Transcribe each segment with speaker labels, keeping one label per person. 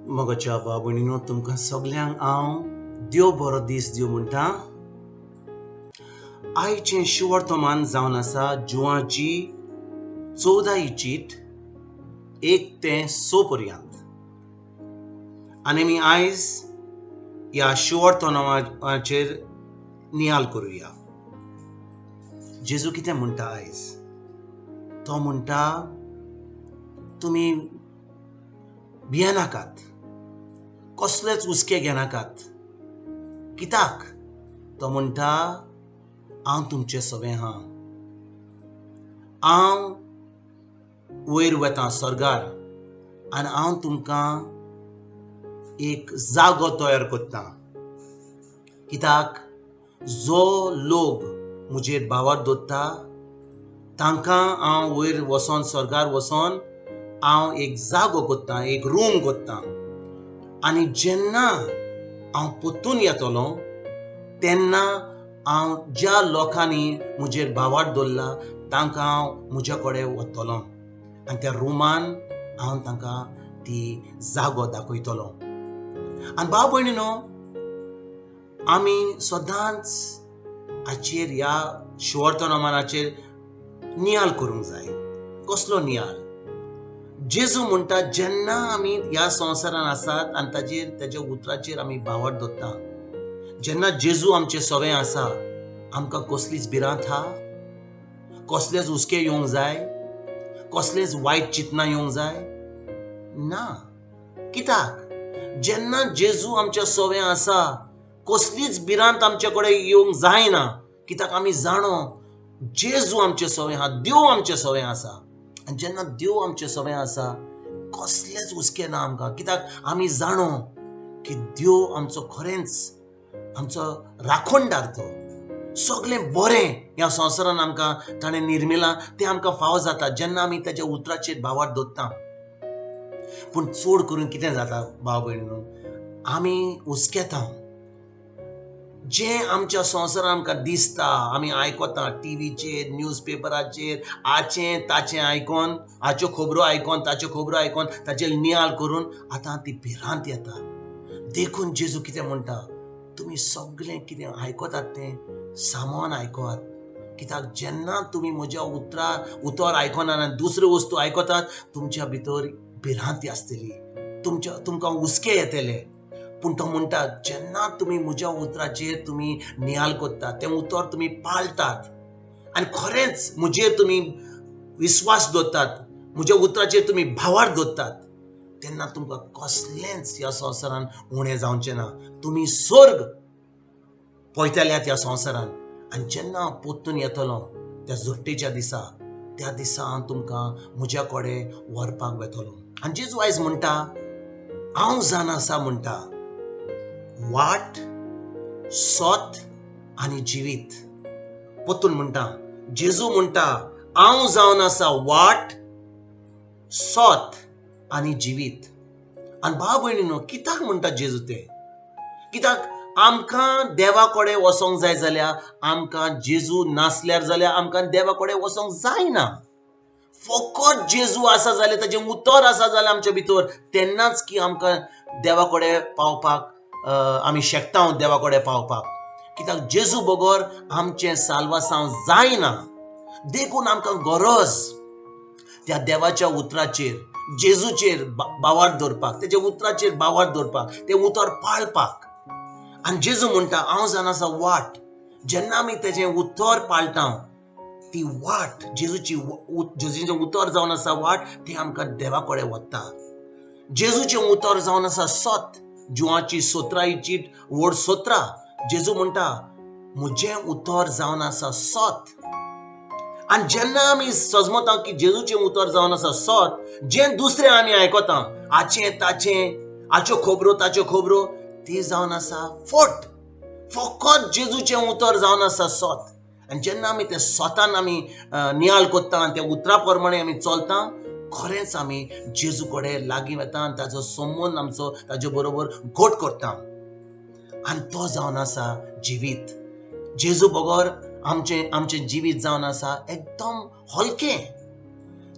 Speaker 1: मोगाच्या भाव भयणीनो, तुमकां सगल्यांक हांव देव बरो दीस दिवं म्हणटा. आयचें शिवर्तमान जावन आसा जुवाची 14 चीट 1 ते 6 पर्यंत. आनी आमी आयज ह्या शिवर्तमानाचेर नियाल करुया. जेजू कितें म्हणटा आयज? तो म्हणटा, तुमी भियेनाकात, कसलेच हुस्के घेनाकात. कित्याक? तो म्हणटा, हांव तुमचे सवें आहा, हांव वयर वता स्वर्गार आनी हांव तुमकां एक जागो तयार करता. कित्याक? जो लोक म्हजेर भावार दवरता तांकां हांव वयर वचोन, स्वर्गार वचोन हांव एक जागो करता, एक रूम करता. आनी जेन्ना हांव परतून येतलो तेन्ना हांव ज्या लोकांनी म्हजेर भावार दवरला तांकां हांव म्हज्या कडेन वतलो आनी त्या रुमान हांव तांकां ती जागो दाखयतलो. आनी भाव भयणीनो, आमी सदांच हाचेर, ह्या शिवर्तमानाचेर नियाल करूंक जाय. कसलो नियाल? जेजू म्हणटा, जेन्ना आमी ह्या संवसारान आसात आनी ताजेर, ताज्या उतराचेर आमी भावार दवरता, जेन्ना जेजू आमचे सवें आसा, आमकां कसलीच भिरांत आहा, कसलेच हुस्के येवंक जाय, कसलेच वायट चिंतनां येवंक जाय ना. कित्याक? जेन्ना जेजू आमच्या सवें आसा, कसलीच भिरांत आमचे कडेन येवंक जायना. कित्याक? आमी जाणो जेजू आमचे सवें आहा, देव आमचे सवें आसा. आनी जेन्ना देव आमचे सवें आसा, कसलेच हुस्के ना आमकां. कित्याक? आमी जाणो की देव आमचो खरेंच आमचो राखणदार. तो सगळें बरें ह्या संवसारान आमकां ताणें निर्मिलां, तें आमकां फावो जाता जेन्ना आमी ताच्या उतराचेर भावार दवरता. पूण चड करून कितें जाता भाव भयणीनो, आमी हुस्केता. जें आमच्या संवसारान आमकां दिसता, आमी आयकता टिवीचेर, न्यूज पेपराचेर, आचें ताचें आयकोन, हाच्यो खबरो आयकोन, ताच्यो खबरो आयकोन, ताचेर नियाल करून आतां ती भिरांत येता. देखून जेजू कितें म्हणटा, तुमी सगळें कितें आयकतात तें सामान आयकत. कित्याक? जेन्ना तुमी म्हज्या उतर आयकना आनी दुसऱ्यो वस्तू आयकतात, तुमच्या भितर भिरांती आसतली, तुमकां हुस्के येतले. पूण तो म्हणटा, जेन्ना तुमी म्हज्या उतराचेर तुमी नियाल करतात, तें उतर तुमी पाळटात आनी खरेंच म्हजेर तुमी विस्वास दवरतात, म्हज्या उतराचेर तुमी भावार दवरतात, तेन्ना तुमकां कसलेंच ह्या संवसारान उणें जावचें ना. तुमी स्वर्ग पळयतल्यात ह्या संवसारान. आनी जेन्ना हांव परतून येतलो त्या झोट्टेच्या दिसा, त्या दिसा हांव तुमकां म्हज्या कडेन व्हरपाक वेतलो. आनी जेजू आयज म्हणटा, हांव जाण आसा म्हणटा, वाट, सत आनी जिवीत. परतून म्हणटा, जेजू म्हणटा, हांव जावन आसा वाट, सत आनी जिवीत. आनी भाव भयणीनो, कित्याक म्हणटा जेजू तें? कित्याक आमकां देवा कडेन वचोंक जाय जाल्यार, आमकां जेजू नासल्यार जाल्यार आमकां देवा कडेन वचोंक जायना. फकत जेजू आसा जाल्यार, ताजें उतर आसा जाल्यार आमच्या भितर, तेन्नाच की आमकां देवा कडेन पावपाक आमी शकता, देवा कडेन पावपाक. कित्याक जेजू बगर आमचें साल्वासांव जायना. देखून आमकां गरज त्या देवाच्या उतराचेर, जेजूचेर भावार दवरपाक, तेज्या उतराचेर भावार दवरपाक, तें उतर पाळपाक. आनी जेजू म्हणटा, हांव जाण आसा वाट. जेन्ना आमी तेजें उतर पाळटा, ती वाट, जेजूचें उतर जावन आसा वाट, ती आमकां देवा कडेन वता. जेजूचें उतर जावन आसा सत. जुवाची 17 चीट व्हड 17, जेजू म्हणटा, म्हजें उतर जावन आसा सत. आनी जेन्ना आमी सजमता की जेजूचें उतर जावन आसा सत, जें दुसरें आमी आयकता, हाचें ताचें, हाच्यो खबरो ताच्यो खबरो, ती जावन आसा फट. फकत जेजूचें उतर जावन आसा सत. आनी जेन्ना आमी तें सतान आमी नियाळ करता आनी त्या उतरा प्रमाणे आमी चलता, खरेंच आमी जेजू कडेन लागीं वता आनी ताजो संबंद आमचो ताजे बरोबर घट करता. आनी तो जावन आसा जिवीत. जेजू बगर आमचें जिवीत जावन आसा एकदम हलकें.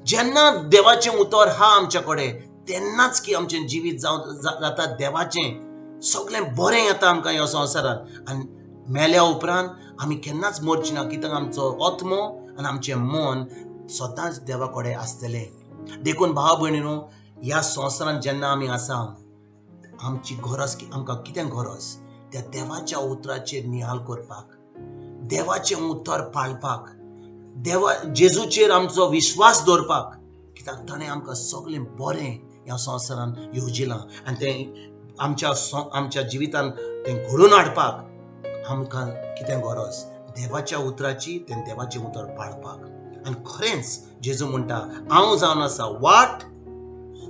Speaker 1: जेन्ना देवाचें उतर आहा आमच्या कडेन, तेन्नाच की आमचें जिवीत जाता देवाचें, सगळें बरें येता आमकां ह्या संवसारांत. आनी मेल्या उपरांत आमी केन्नाच मरची ना, कित्याक आमचो आत्मो आनी आमचें मन सदांच देवा कडेन आसतलें. देखून भाव भयणीनो, ह्या संवसारांत जेन्ना आमी आसा, आमची गरज, आमकां कितें गरज, त्या देवाच्या उतराचेर निहाल करपाक, देवाचें उतर पाळपाक, देवा जेजूचेर आमचो विश्वास दवरपाक, कित्याक ताणें आमकां सगळें बरें ह्या संवसारांत येवजिलां आनी तें आमच्या जिवितांत तें घडोवन हाडपाक आमकां कितें गरज, देवाच्या उतराची, तें देवाचें उतर पाळपाक. आनी खरेंच जेजू म्हणटा, हांव जावन आसा वाट,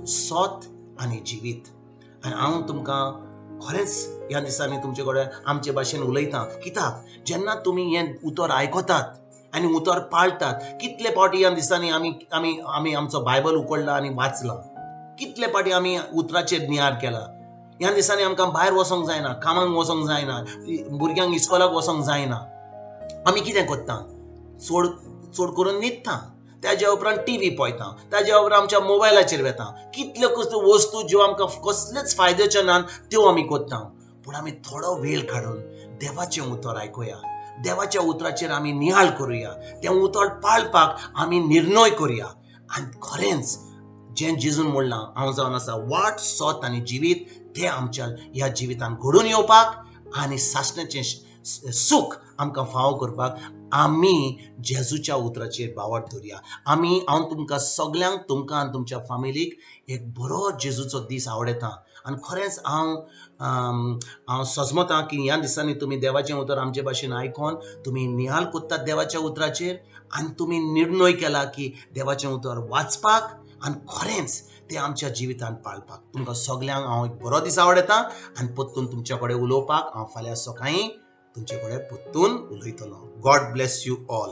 Speaker 1: सत आनी जिवीत. आनी हांव तुमकां खरेंच ह्या दिसांनी तुमचे कडेन आमचे भाशेन उलयतां, कित्याक जेन्ना तुमी हें उतर आयकतात आनी उतर पाळटात, कितले फावटी ह्या दिसांनी आमी आमी आमी आमचो बायबल उकडला आनी वाचला, कितले फावटी आमी उतराचेर नियाळ केला. ह्या दिसांनी आमकां भायर वचोंक जायना, कामाक वचोंक जायना, भुरग्यांक इस्कोलाक वचोंक जायना. आमी कितें करता, चड चड करून न्हिदता, ताज्या उपरांत टीव्ही पळयता, ताज्या उपरांत आमच्या मोबायलाचेर वता. कितल्यो कसल्यो वस्तू ज्यो आमकां कसलेच फायद्याच्यो ना त्यो आमी करता. पूण आमी थोडो वेळ काडून देवाचें उतर आयकुया, देवाच्या उतराचेर आमी निहाळ करुया, तें उतर पाळपाक आमी निर्णय करुया. आनी खरेंच जें जेजून म्हणलां, हांव जावन आसा वाट, सत आनी जिवीत, तें आमच्या ह्या जिवितान घडून येवपाक आनी सासणाचें सूख आमकां फावो करपाक आमी जेजूच्या उतराचेर बावड धरुया. आमी हांव तुमकां सगल्यांक, तुमकां आनी तुमच्या फामिलीक एक बरो जेजूचो दीस आवडयता. आनी खरेंच हांव हांव सजमतां की ह्या दिसांनी तुमी देवाचें उतर आमचे भाशेन आयकोन तुमी निहाल कोत्तात देवाच्या उतराचेर आनी तुमी निर्णय केला की देवाचें उतर वाचपाक आनी खरेंच तें आमच्या जिवितांत पाळपाक. तुमकां सगल्यांक हांव एक बरो दीस आवडयता आनी परतून तुमच्या कडेन उलोवपाक हांव फाल्यां सकाळीं तुमचे कडेन परतून उलयतलो. God bless you all.